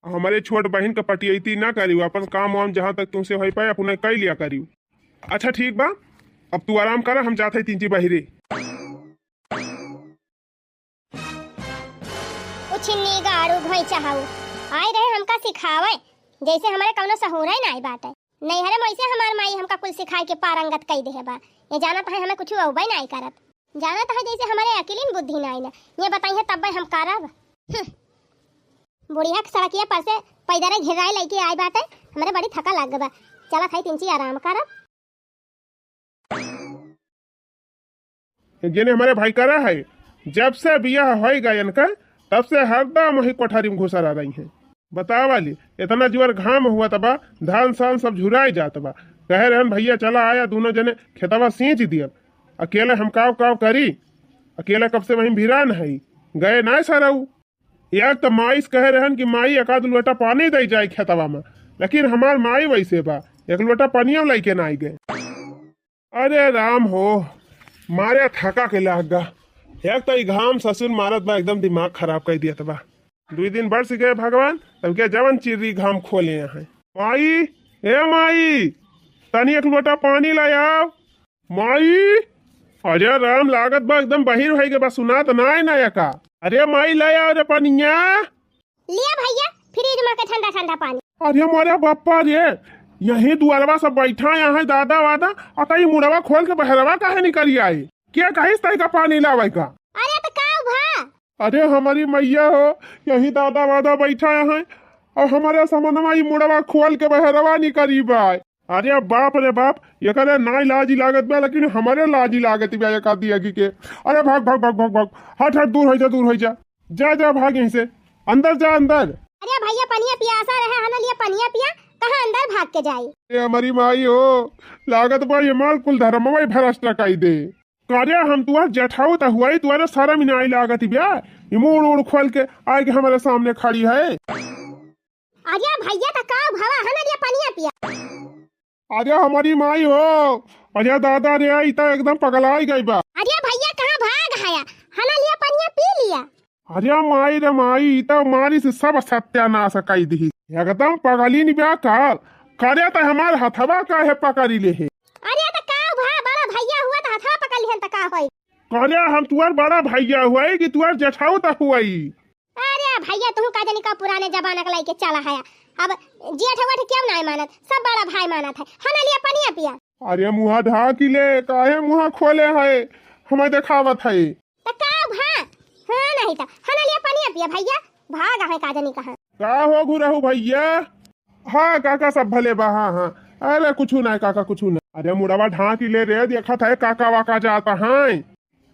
हमरे छोट बहिन के पटियती ना करियो, अपन काम वाम जहाँ तक तुहसे होई पाए, अपने कई लिया करियो। अच्छा ठीक बा, अब तू आराम करा, हम जात हई तीन ची बहिरे। उ छिन्नी गाड़ू घोइचा हऊ, आए रहे हमका सिखावे, जैसे हमरे कौनो सहूरे नाई बाटे। नैहरे में ऐसे हमार माई हमका कुल सिखाए के पारंगत कई देहे बा। ये जानत है हमें कुछ अउबे नाई करत। जानत है जैसे हमरे अकिलिन बुद्धि नाई न। ये बताइए तब्बे हम करब। हम्म। बुढ़िया के सड़किया पर से पैदरे घेराए लइके आए बाटे। हमरे बड़ी थका लग बा। चलत है तिनची आराम करब। एक जने हमारे भाई करा है, जब से बियाह होई गा इनका, तब से हरदम वही कोठरी में घुसा रह रही हैं। बतावा ली, इतना जोर घाम हुआ तबा, धान सान सब झुराई जात बा। कहे रहन, "भैया चला आया, दोनों जने खेतवा सींच दियब। अकेले हम काव काव करी, अकेले कब से वहीं भिरान है, गए ना सरऊ।" एक त माई से कहे रहन कि माई एक आध लोटा पानी दे जाए खेतवा में, लेकिन हमार माई वैसे बा, एक लोटा पानियो लेके ना आई गए। अरे राम हो, मारे थका के लाग गा। एक तो ई घाम ससुर मारत बा, एकदम दिमाग खराब कर दियत बा। दुई दिन बरस गए भगवान, तब के जवन चिर्री घाम खोले हैं। माई, ए माई, तनी एक लोटा पानी ला आओ। माई, अरे राम, लागत बा एकदम बहिर होइ गए बा, सुनात नाई ना एका। अरे माई, ले आओ रे पनिया। लिया भइया, फ्रिज मा के ठंडा ठंडा पानी। अरे मोरे बप्पा रे, यही दुआरवा सब बैठा यहाँ है दादा वादा, अतई मुड़वा खोल के बहरवा काहे निकरी आए? के कहिस तई का पानी लावे का? अरे त का भा? अरे हमरी मइया हो, यही दादा वादा बैठा यहाँ, अउर हमरे समनवा ई मुड़वा खोल के बहरवा निकरी बा। अरे बाप रे बाप, एकरे नाई लाजी लागत बा, लेकिन हमरे लाजी लागत बा एक आदि अगी के। अरे भाग, भाग, भाग, भाग, भाग। हट, हट, दूर होइ जा, दूर होइ जा। जा, जा, भाग यहीं से। अंदर जा, अंदर। अरे भइया, पनिया पियासा रहे, हना लिया पनिया पिया, कहाँ अंदर भाग के जाई? ए हमरी माई हो, लागत बा ये माल कुल धर्मवा ही भ्रष्ट कई दे। करे हम तुहर जेठाऊ त हुआई, तुहरे शरम ही नाई लागत बा। ई मुड़ उड़ खोल के आए के हमरे सामने खड़ी है। अरे भइया, त का भवा, हना लिया पनिया पिया। अरे हमरी माई हो, अरे दादा रे, ई त एकदम पगलाई गई बा। अरे भइया, कहाँ भाग हया? हना लिया पनिया पी लिया। अरे माई रे माई, ई त मारी से सब सत्यानाश कई दिही। एकदम पगलिन बा काल। करे त हमार हथवा काहे पकड़ी ले है? अरे त का भा, बड़ा भइया हुआ त हथवा पकड़ लिहन त का होई? करे हम तुअर बड़ा भइया हुआई कि तुअर जेठाऊ त हुआई? अरे भइया, तुहू का जानी का पुराने जमाना के लइके चला है। अब जेठ वेठ क्यों नाई मानत, सब बड़ा भाई मानत है। हना लिया पनिया पिया। अरे मुँहा ढाँकी ले, काहे मुँहा खोले है, हमें देखावत है। त का भा? हाँ, नहीं त। हना लिया पनिया पिया भइया, भाग है का जानी कहाँ। का हो घुरहु भइया? हाँ काका, सब भले बा, हाँ, हाँ। अरे कुछु ना काका, कुछु ना। अरे मुड़वा ढाँकी ले रे, देखत है काका वाका जात है।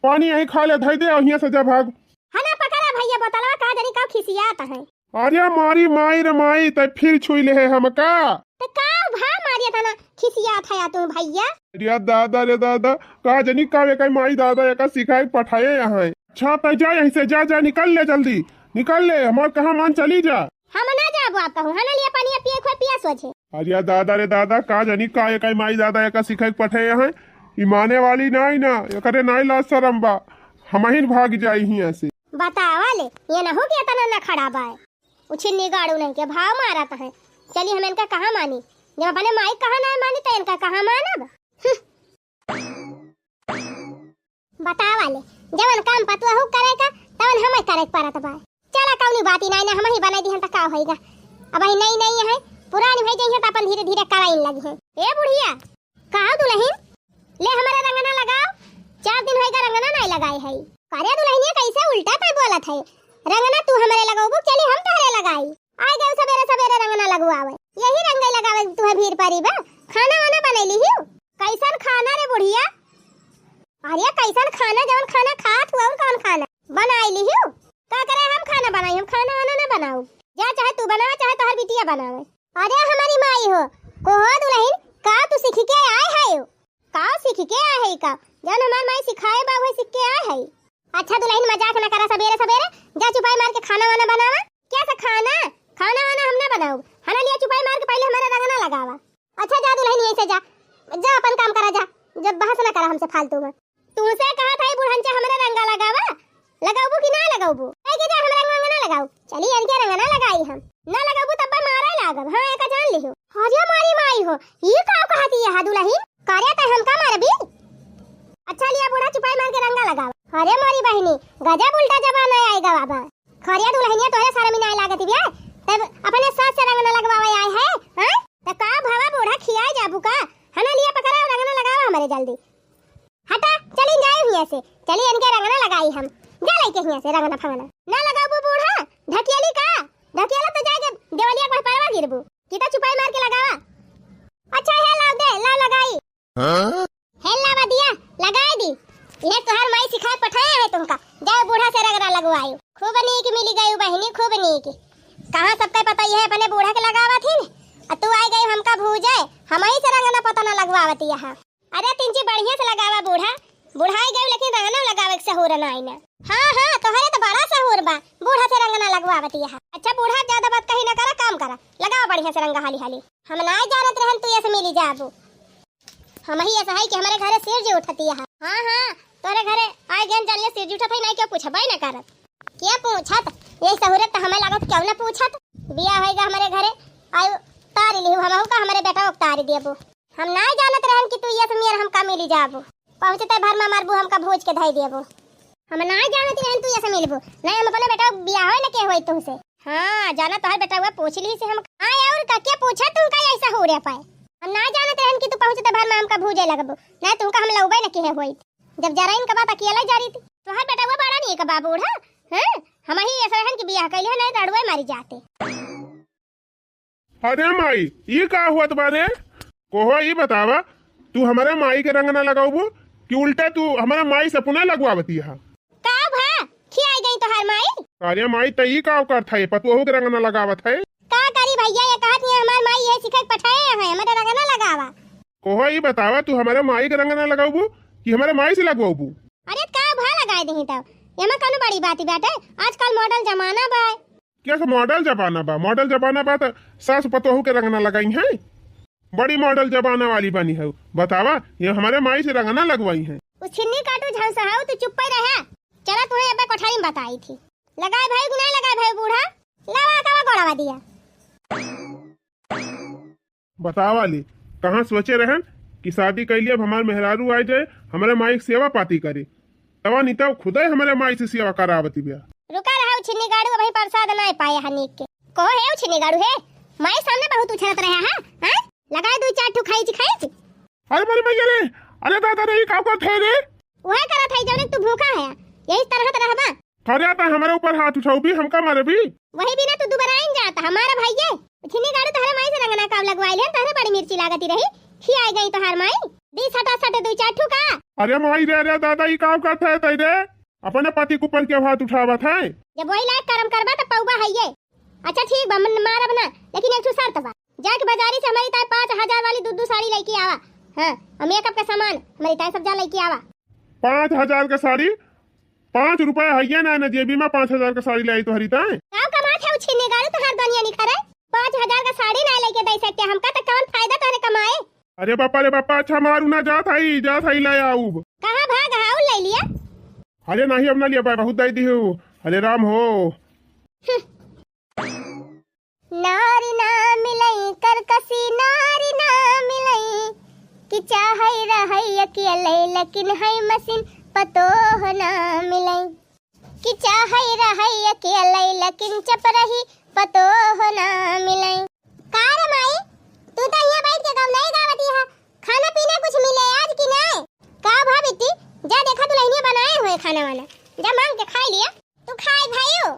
पानी यहीं खाले धई दे, अउर हियाँ से जा भाग। हना पकड़ा भइया बोतलवा, का जानी का खिसियात है। अरे मारी माई रे माई, तै फिर छुई ले है हमका। त का भा मारिया तना खिसियात है तू भइया? अरे दादा रे दादा, का जानी का एका माई दादा एका सिखाए पठाए यहाँ। अच्छा तै जा यहीं से, जा, जा, निकल ले जल्दी, निकल ले, हमार कहा मान चली जा। हम ना जाबो आप कहूँ, हना लिया पनिया पिए खोए पिया सोझे। अरे दादा रे दादा, का जानी का एका माई दादा एका सिखाए पठाए यहाँ। ई माने वाली नाई ना, एकरे नाई लाज शरम बा, हमहिन भाग जाई हियाँ से। बतावा ले, ये ना हो कि एतना नखड़ा बा। उछिन्नी गाड़ू नहीं के भाव मारत है। चली हम इनका कहाँ मानी? जब अपने माई कहाँ ना मानी त इनका कहाँ मानब? हम्म। बतावा ले, जवन काम पतुआ हो करे का, तवन हमें करे के परत बा। चला कौनी बात ही नाई ना, हम ही बनाई दिहन त का होइगा। अब ही नई नई है, पुरानी भई जइहन त अपन धीरे धीरे कराइन लगी है। ए बुढ़िया, कहा दुलहिन, ले हमरे रंगना लगाओ, चार दिन होइगा रंगना नाई लगाए है। अरे दुलहिनिया कैसे उल्टा पे बोलत है, रंगना तू हमरे लगौबू, चली हम तोहरे लगाई। आइ गए सबेरे सबेरे रंगना लगवावे, यही रंगे लगावे तुहे भीड़ परी बा। खाना वाना बनैली हिउ? कैसन खाना रे बुढ़िया? अरे कैसन खाना, जवन खाना खात हुआ और कौन खाना बनाई ली हिउ? का करे हम खाना बनाई, हम खाना वाना ना बनाऊ। जा चाहे तू बनावे चाहे तोहर बिटिया बनावे। अरे हमारी माई हो, को हो दुलहिन, का तू सीख के आए है? का सीख के आए है का? जौन हमार माई सिखाए बा उहे सीख के आए है। अच्छा दुलहिन मजाक ना करा सबेरे सबेरे, जा चुपाई मार के खाना वाना बनावा। क्या से खाना? खाना वाना हम ना बनाऊ। हना लिया चुपाई मार के पहले हमारा रंगना लगावा। अच्छा जा दुलहिन यहीं से जा, जा अपन काम करा जा, जब बहस ना करा हमसे फालतू में। तुमसे कहा था बुढ़नचा हमरा रंगा लगावा, लगाबू कि ना लगाबू? कहे कि जा हमरा रंगा ना लगाऊ। चली इनके रंगा ना लगाई हम। ना लगाबू तब मारा लागब। हाँ एका जान लिहो। अरे मारी माई हो, ई का कहती है दुलहिन? करे त हमका मारबी? अच्छा लिया बूढ़ा चुपाई मार के रंगा लगावा। अरे मारी बहिनी, गजब उल्टा जमाना आएगा बाबा। खरिया दुलहिनिया तोहरे सारा मिनाए लागत बिया, तब अपने सास से रंग ना लगवावे आए है, हाँ? त का भवा बूढ़ा खियाए जाबू का? हना लिया पकड़ा रंग ना लगावा हमरे जल्दी। हटा, चली जाए हियां से, चली इनके रंगना लगाई हम। जा लइके हियां से रंगना फंगना। ना लगाबू बूढ़ा, ढकेली का? ढकेला तो जाके देवलिया कोई परवा गिरबू। किता चुपाई मार के लगावा। अच्छा है लाव दे, लाव लगाई। हाँ? है लावा दिया, लगाई दी। ये तोहार माई सिखाए पठाए है तुमका। जाओ बूढ़ा से रंगना लगवाई। खूब नीक मिली गई बहिनी, खूब नीक। कहाँ सबका पता ये अपने बूढ़ा के लगावा थी न? आ तू आई गई हमका भूजे, हम ही से रंगना पता ना लगवावती यहाँ। अरे तिनची बढ़िया से लगावा बूढ़ा, बुढ़ाई गई लेकिन रंगना लगावे के सहूर ना आई ना। हाँ हाँ तोहरे तो बड़ा सहूर बा, बूढ़ा से रंगना लगवावती है। अच्छा बूढ़ा ज्यादा बात कही ना करा, काम करा, लगावा बढ़िया से रंग हाली हाली। हम ना जानत रहन तू ऐसे मिली जाबू। हम ही ऐसा है कि हमारे घरे सिर जी उठती है। हाँ हाँ तोरे घरे आए गए जान ले सिर जी उठत है नहीं क्यों पूछबे ना करत। क्या पूछत? ये सहूरत तो हमें लागत क्यों ना पूछत। बिया होएगा हमारे घरे आयु तारी लिहू हमहू का हमारे बेटा को तारी देबू। हम नाय जानत रहन कि तू ये समियर हमका मिली जाबू। पहुँचते भर मा मरबू, हमका भूज के धइ देबू। हम नाहीं जानत रहन तू ऐसे मिलबू। नाहीं, हम अपने बेटा बियाह होए न के होई तुहसे। हाँ, जाना तोहर बेटा हुआ पूछ ली से हम। हाँ, और का के पूछा तुमका ऐसा हो रहा पाए? हम नाहीं जानत रहन कि तू पहुँचते भर मा हमका भूजे लगबू। नाहीं, तुमका हम लउबे न के होई। जब जराइन का बात अकेला जा रही थी। तोहर बेटा हुआ बड़ा नहीं का बाबू बूढ़ा? हैं? हम ही ऐसा रहन कि बियाह कैले, नाहीं तो अड़ुए मारी जाते। अरे माई, ई का हुआ तुम्हारे? कोहो ई बतावा, तू हमरे माई के रंग ना लगाउबू कि उल्टा तू हमरे माई से पुना लगवावती है? का भा? खियाई गई तोहार माई? अरे माई, त ई का करत है? पतोहू के रंग ना लगावत है? का करी भैया, ये कहत है हमार माई ये सिखाई पठाए है, हमरे रंग ना लगावा। कोहो ई बतावा, तू हमरे माई के रंग ना लगाउबू कि हमरे माई से लगवाउबू? अरे का भा लगाए दही तब, एमा कौनो बड़ी बात बाटे? आजकल मॉडल जमाना बा। क्या से मॉडल जमाना बा? मॉडल जमाना बा त सास पतोहू के रंग ना लगाई है? बड़ी मॉडल जमाना वाली बनी है। बतावा, ये हमरे माई से रंग ना लगवाई है। उस छिन्नी काटू झंसा हऊ, तू चुप्पे रहे। चला तुम्हें अबे कोठारी में बताई थी। लगाए भाई कि नहीं लगाए भाई बूढ़ा? लवा का गोड़वा दिया। बतावा ले, कहाँ सोचे रहन कि शादी कैली अब हमार मेहरारू आ जाए, हमरे माई के सेवा पाती करे। तवा नहीं तो खुदे हमरे माई से सेवा करावती बिया। रुका रहा, उ छिन्नी गाड़ू अबही प्रसाद नाय पाए हा नीक के। कहो हे उ छिन्नी गाड़ू हे, माई सामने बहुत उछलत रहा हा, हैं? लगाए दुई चार ठू खाइच खाइच। अरे मोरे मैया रे, अरे दादा रे, ई का करत है रे? उहे करत है जौने तू भूखा है, यही तरह त रहबा। अरे त हमरे ऊपर हाथ उठाउबी, हमका मारबी? वही बिना तू दुबराइन जात, हमारा भाई ये। छिन्नी गाड़ू तोहरे माई से रंगना काम लगवाई लेन, तोहरे बड़ी मिर्ची लागती रही, खियाई गई तोहार माई। दी सटा सटे दुई चार ठू का। अरे माई रे, अरे दादा, ई का करत है तई रे? अपने पति के ऊपर क्यों हाथ उठावत है? जब वही लायक करम करबा त पौबा है ये। अच्छा ठीक बा, मन मारब ना, लेकिन एक ठो शर्त बा। जाके बाजारी से हमारी ताई पाँच हजार वाली दू दू साड़ी लेके आवा। हाँ, और मेकअप का सामान हमारी ताई सब जा लेके आवा। पाँच हजार का साड़ी? पाँच रुपया है ये ना, ना जेबी में पाँच हजार का साड़ी ले आई तोहरी ताई। गाँव का बात है, उछीने गाड़ू तोहार दुनिया निखरे। पाँच हजार का साड़ी ना लेके दे सकते हमका, तो कौन फायदा तोहरे कमाए? अरे बापा रे बापा, अच्छा मारू ना, जात हई, जात हई, ले आऊब। कहाँ भाग हाउ ले लिया? अरे नहीं, अब ना लिया बा, बहुत दई दी हो। अरे राम हो। हम्म। नारी ना मिलई, करकसी नारी ना मिलई, कि चाहई रहई अकेले, लेकिन हई मशीन पतोह ना मिलई। कि चाहई रहई अकेले, लेकिन चपरही पतोह ना मिलई। का रे माई, तू तो यहाँ बैठ के गवनई गावती है, खाना पीना कुछ मिले आज कि नाय? का भा बेटी, जा देखा दुल्हनिया बनाए हुए खाना वाना, जा मांग के खाई लिया। तू खाए भाई हो?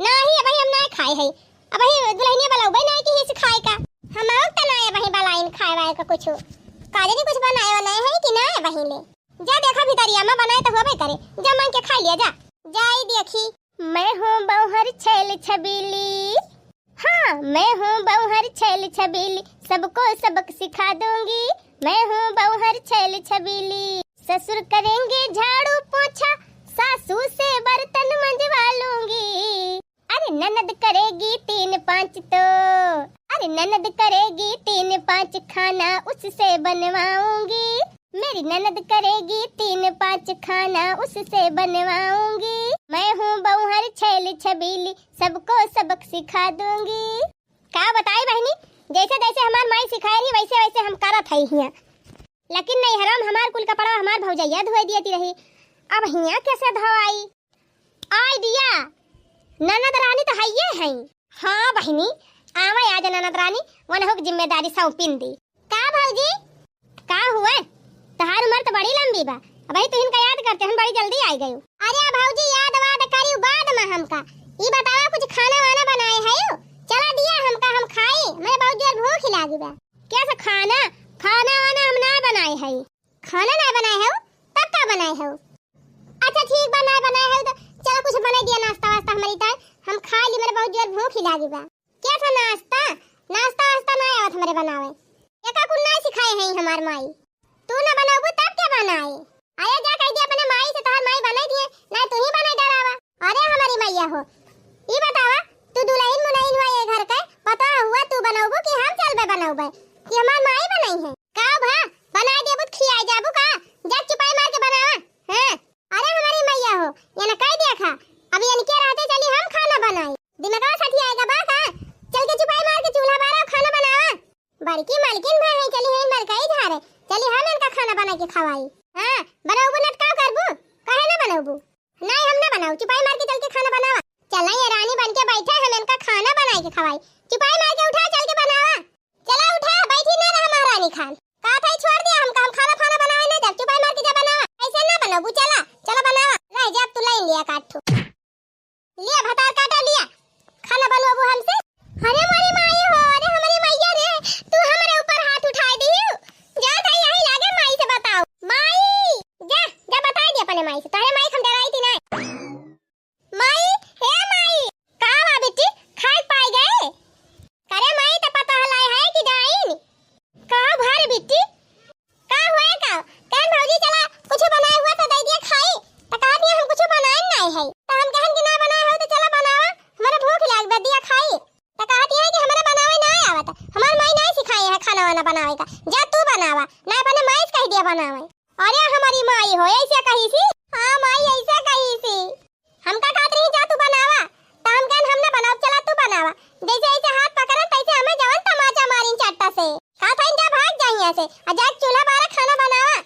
नाही, अबही हम नाही खाए हई। अबही दुल्हनिया बलौबे नाही की हिस खाए का। हम आउक त नाही अबही बलाइन खाए वाए का कुछु। का जानी कुछ बनाए वाए नाही है कि नाही अबही ले। जा देखा भितरिया में बनाए त होबे करे। जा मांग के खा लिया जा। जाई देखी। मैं हूँ बौहर छैल छबीली। हाँ, मैं हूँ बौहर छैल छबीली, सबको सबक सिखा दूंगी। मैं हूँ बौहर छैल छबीली, ससुर करेंगे झाड़ू पोछा, सासू से बर्तन मंजवा लूंगी। अरे ननद करेगी तीन पाँच तो, अरे ननद करेगी तीन पाँच, खाना उससे बनवाऊंगी। मेरी ननद करेगी तीन पाँच, खाना उससे बनवाऊंगी। मैं हूँ बौहर छैल छबीली, सबको सबक सिखा दूंगी। का बताई बहिनी, जैसे जैसे हमार माई सिखाए रही, वैसे वैसे हम करत हई हियाँ। लेकिन नैहरा में हमार कुल कपड़ा हमार भौजैया धोए दियती रही, अब हियाँ कैसे धोआई? आइडिया, ननद रानी तो हइये हई। हाँ बहिनी, आवे आज ननद रानी, वनहुक जिम्मेदारी सौंपिन दी। का भौजी? का हुए? तहार उमर तो बड़ी लंबी बा, अबही तुहिन का याद करते हन, बड़ी जल्दी आई गयू। अरे भौजी, याद वाद करियो बाद में हमका। ई बतावा, कुछ खाना वाना बनाए हयू? चला दिया हमका, हम खाई, मैं बहुत जोर भूख लागी बा। कैसे खाना? खाना वाना हम ना बनाए हई। खाना ना बनाए हऊ, तब का बनाए हऊ? अच्छा ठीक बा, ना बनाए हऊ तो चला कुछ बनाई दिया, नाश्ता वास्ता हमरी ताई, हम खा ली, मेरे बहुत जोर भूख ही लागी बा। क्या था नाश्ता? नाश्ता वास्ता ना आवत हमरे बनावे, एका कुल ना सिखाए हैं हमार माई। तू ना बनाबू तब के बनाए? अरे जा कह दिया अपने माई से, तोहर माई बनाई दिए, ना तू ही बनाई डरावा। अरे हमारी मैया हो, ई बतावा, तू दुल्हन मुलहिन हुआ ये घर के, पता हुआ तू बनाबू कि हम चलबे बनाबे, कि हमार माई बनाई है? का भा, बनाई देबू त खियाई जाबू का? जा चुपाई मार के बनावा। हाँ, अरे हमारी मैया हो, ये ना कह दिया खा, अब इनके रहते चली हम खाना बनाई। दिमागवा सठियाएगा बा का? चल के चुपाई मार के चूल्हा बारा, खाना बनावा। बड़की मालकिन भा है, चली है मलकाई झारे, चली हम इनका खाना बना के खवाई। हाँ, अब चुपाई मार के चल के खाना बनावा। चला, ये रानी बन के बैठे, हम इनका खाना बनाई के खवाई। चुपाई मार के उठा, चल के बनावा। चला उठा, बैठी ना रहा महारानी खान। कहा था छोड़ दिया हमका, हम खाना फाना बनावे ना जब, चुपाई मार के जा बनावा। ऐसे ना बनबू, चला, चला बनावा। रह जा, अब तू लाइन लिया काट ठो। लिया भतार काटा लिया, खाना बनवाबू हमसे। अरे हमारी माई हो, अरे हमारी मैया रे, तू हमारे ऊपर हाथ उठाए दियो। जा था यही लागे माई से बताओ। माई, जा, जा बताई दे अपने माई से। तोहरे माई हम डराई थी ना। माई, हे माई, का बा बिट्टी, खाए पाए गए? अरे माई, त पता हलाए है कि जाइन? का भर बिट्टी? का हुए का? कहन भौजी चला कुछ बनाए हुआ तो दे दिया खाई। त कहत है हम कुछ बनाए नहीं है। त हम कहन कि ना बनाए हो तो चला बनावा, हमारे भूख लाग बा, दिया खाई। त कहत है कि हमारे बनावे ना आवत, हमार माई नहीं सिखाई है खाना वाना बनावे का। जा तू बनावा, ना अपने माई से कह दिया बनावे। अरे हमारी माई हो, ऐसे कही सी? हाँ माई, ऐसे कही सी। हमका कहत रही जा तू बनावा, त हम कहन हम ना बनाओ, चला तू बनावा। जैसे ऐसे हाथ पकड़न तैसे हमें जवन तमाचा मारिन चट्टा से। कहत हईन जा भाग जा हियां से, आ जा चूल्हा बारा खाना बनावा।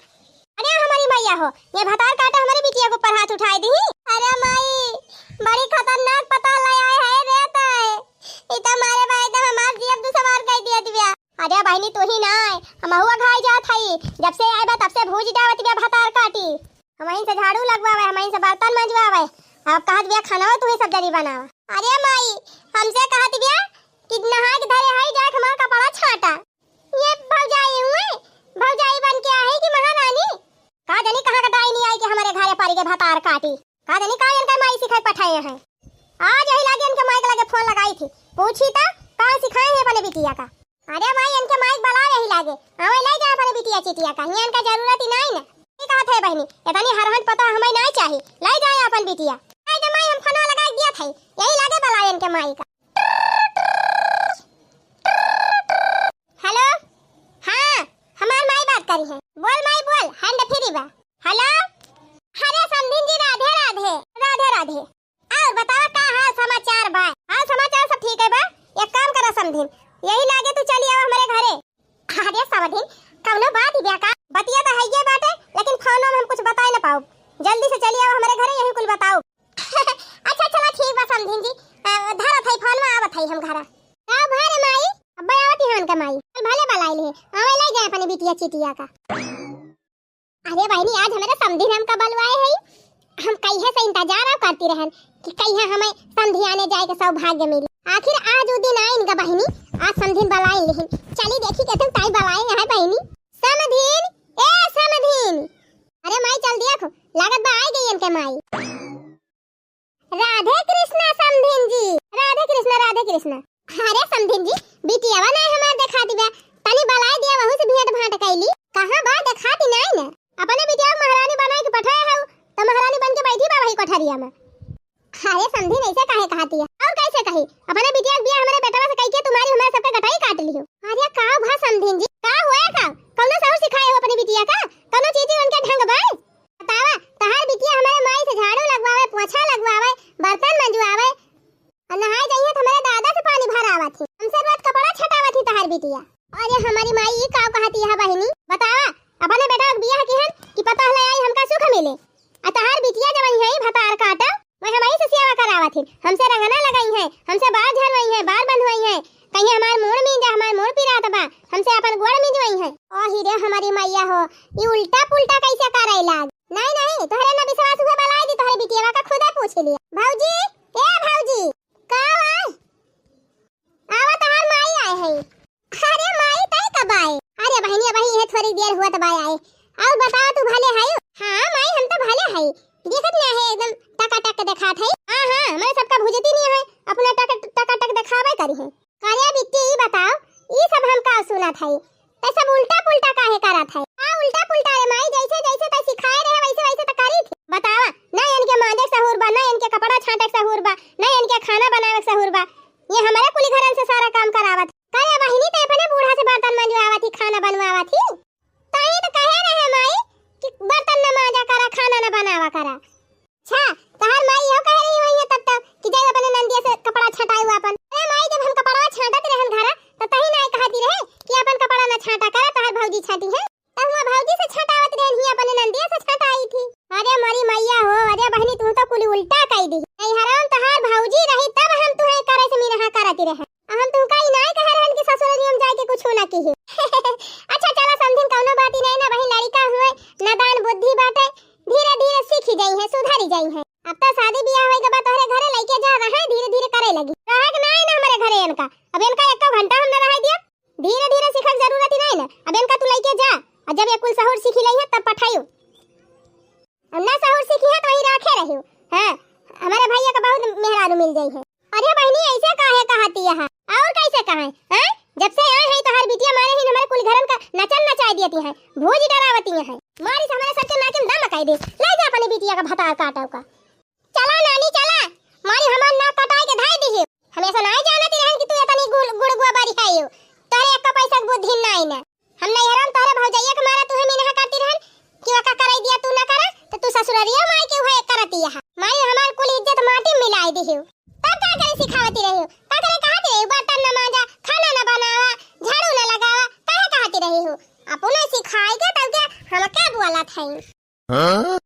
अरे हमारी मैया हो, ये भतार काटा हमारे बिटिया के ऊपर हाथ उठाए दी। अरे माई, बड़ी खतरनाक पता ले आए है रे तय। ई त मारे बा एकदम हमार जियब दुसवार कर दिया दिव्या। अरे बहिनी, तू ही ना आए, हम हुआ घाई जात हई। जब से आए बा तब से भूज डावत बा भतार काटी। हमहीं से झाड़ू लगवावे, हमहीं से बर्तन मंजवावे। अब कहत बिया खाना तू ही सब जनी बनावा। अरे माई, हमसे कहत बिया कि नहा के धरे हई, जाके हमार कपड़ा छाटा। ये भौजाई हुए, भौजाई बन के आई कि महारानी? का जानी कहाँ का डाइनी आई कि हमारे घरे पारी के भतार काटी। का जानी का इनका माई सिखाई पठाए हैं। आज यही लागे इनके माई के लगे फोन लगाई थी, पूछी त का सिखाए हैं अपने बिटिया का। अरे माई, इनके माई के बलाओ यही लागे, आवे ले जाए अपने बिटिया चिटिया का, हियां इनका जरूरत ही नहीं न। ये कहत है बहिनी, इतनी हरहन पता हमें नहीं चाही, ले जाए अपन बिटिया। नहीं तो माई हम फोन लगा दिया था, यही लागे बलाओ इनके माई का। हेलो, हाँ, हमार माई बात करी है। बोल माई बोल, hand free बा। हेलो, अरे समधिन जी, राधे राधे। राधे राधे। और बतावा का हाल समाचार बा? हाल समाचार सब ठीक है बा। एक काम करा समधिन, यही लागे तू चली आवा हमरे घरे। अरे समधिन, कौनो बात ही बा का? बतिया तो है ये बाटे, लेकिन फोन में हम कुछ बताए ना पाओ। जल्दी से चली आवा हमरे घरे, यही कुल बताओ। अच्छा चला ठीक बा समधिन जी, अ, धरत है फोन में, आवत है हम घरा। का भा रे माई? अब्बा आवत ही हमन का माई। चल भले बलाइल है, आवे ले जाए अपने बिटिया चिटिया का। अरे बहिनी, आज हमारे समधिन हमका बलवाए है। हम कहिया से इंतजार अब करती रहन कि कहिया हमें समधियाने जाए के सौभाग्य मिली। आखिर आज वो दिन आइन गा बहिनी, आज समधिन बलाइन लिहिन। चली देखी के तुम ताई बलाए हैं बहिनी। समधिन, ए समधिन। अरे माई चल दिया खो, लागत बा आइ गई इनके माई। राधे कृष्णा समधिन जी, राधे कृष्णा, राधे कृष्णा। अरे समधिन जी, बिटियावा ना हमार देखा दिबा, तनी बलाए दिया, वहू से भेंट भांट कैली। कहाँ बा, देखाती नाई न। अपने बिटिया के महारानी बनाए के पठाए हऊ, तो महारानी बन के बैठी बा वही कोठरिया में। अरे समधिन ऐसे काहे कहती है? और कैसे कही? अपने बिटिया के बियाह हमारे बेटवा से कई के तुम्हारी हमारे सबके गटाई काट लियो। अरे का भा समधिन जी, का हुआ का? कौनो सहूर सिखाए हो अपने बिटिया का? कौनो चीज उनके ढंग बा? बतावा, तहार बिटिया हमारे माई से झाड़ू लगवावे, पोछा लगवावे, बर्तन मंजवावे, और नहाए जाइए तो हमारे दादा से पानी भरावत ही, हमसे रोज कपड़ा छटावत ही तहार बिटिया। अरे हमारी माई ई का कहती है बहिनी? बतावा, अपने बेटा के बियाह किहन कि पता ले आई हमका सुख मिले। आ तहार बिटिया जवन है भतार काटा, वह हमारी से सेवा करावत ही, हमसे रंगना लगाई है, हमसे बार झरवाई है, बार बंधवाई है, कहीं हमार मूड़ मींजा, हमार मूड़ पिरात बा, हमसे अपन गोड़ मिंजवाई है। ओही रे हमारी मैया हो, ई उल्टा पुल्टा कैसे करे लाग। नहीं, नहीं, तोहरे ना विश्वास हुए बलाए दी, तोहरे बिटियावा का खुदे पूछ लिया। भौजी, ए भौजी, का हुआ? आवा तोहार माई आए है। अरे माई, तय कब आए? अरे बहिनी, अबही ये थोड़ी देर हुआ तब आए। और बताओ, तू भले है? हाँ माई, हम तो भले है। देखत ना है, एकदम टकाटक देखात है। हाँ, हाँ, मैं सबका भुजती नहीं है, अपना टक-, टकाटक देखावे करी है। करे बिट्टी, ई बताओ, ई सब हम का सुनत हई? तै सब उल्टा पुल्टा काहे करत हई? का उल्टा पुल्टा रे माई, जैसे, जैसे तै सिखाए रहे, वैसे, वैसे त करी थी। बतावा, ना इनके मांजे सहूर बा, ना इनके कपड़ा छांटे सहूर बा, ना इनके खाना बनावे सहूर बा। ये हमारे कुली घरन से सारा काम करावत। करे बहिनी, तै अपने बूढ़ा से बर्तन मंजवावत ही, खाना बनवावत ही। ताई तो कहे रहे माई कि बर्तन न मांजा करा, खाना न बनावा करा। अच्छा, तहार माई यो कहे रही होई है तब तक कि जाई अपने नंदिया से कपड़ा छटाई हुआ अपन। अरे माई, जब हम कपड़वा छाटत रहन घरा, तो तही ना कहती रहे कि अपन कपड़ा न छाटा करा, तहार भौजी छाटी है। तब हुआ भौजी से छटावत रहन ही, अपने नंदिया से छटाई थी। अरे मोरी मैया हो, अरे बहिनी, तू तो कुल उल्टा कइ दी। नैहरवा में तोहार भौजी रही तब हम तुहे करे से मिनहा करती रहे। अब हम तुहका ई नाय कहे रहन कि ससुररिया में जाइके कुछ ना किहे। अच्छा चला समधिन, कउनो बात ही नाय ना, वही लड़िका हुए, नादान बुद्धि बाटे, धीरे धीरे सीखी जइहैं, सुधरी जइहैं। अब तो शादी बियाह होइके बाद तोहरे घरे लइके जा रहे, धीरे धीरे करे लगी। रहक नाय ना हमरे घरे इनका, अब इनका एको घंटा हम ना रहे दिया। धीरे धीरे सीखक जरूरत ही नाय ना, अब इनका तू लइके जा, और जब ये कुल सहूर सीखी लइहैं तब पठाइयो। अब ना सहूर सीखी है तो वहीं राखे रहियो। हाँ, हमारे भैया का बहुत मेहरारू मिल जाई है। अरे बहिनी, ऐसे काहे कहती है? और कैसे कहे हैं? जब से आए हैं तोहार बिटिया मारे ही हमारे कुल घरन का नचन नचाई देती है, भूज डरावती है। मारी से हमारे सबके नाके में दम कह दे। ले जा अपनी बिटिया का भतार काटा का। चला नानी चला, मारी हमार नाक कटाए के धाई दी है। हम ऐसा नाय जानती रहन कि तू इतनी गुड़ गुड़ गोबरी है यो। तोरे एक पैसा के बुद्धि नाय ना। हम नैहरन तोहरे भौजैया के मारा तुहे मिनहा करती रहन कि ओका कराई दिया तू ना करा, तो तू ससुररिया माई के उहे करती है। माई हमार कुल इज्जत माटी में मिलाई दी हो। तब का करे सिखावती रही हो? का करे कहती रही हो? बर्तन न मांजा, खाना न बनावा, झाड़ू न लगावा, काहे कहती रही हो? अपने सिखाई के तब के हम का बोलत हई? हाँ?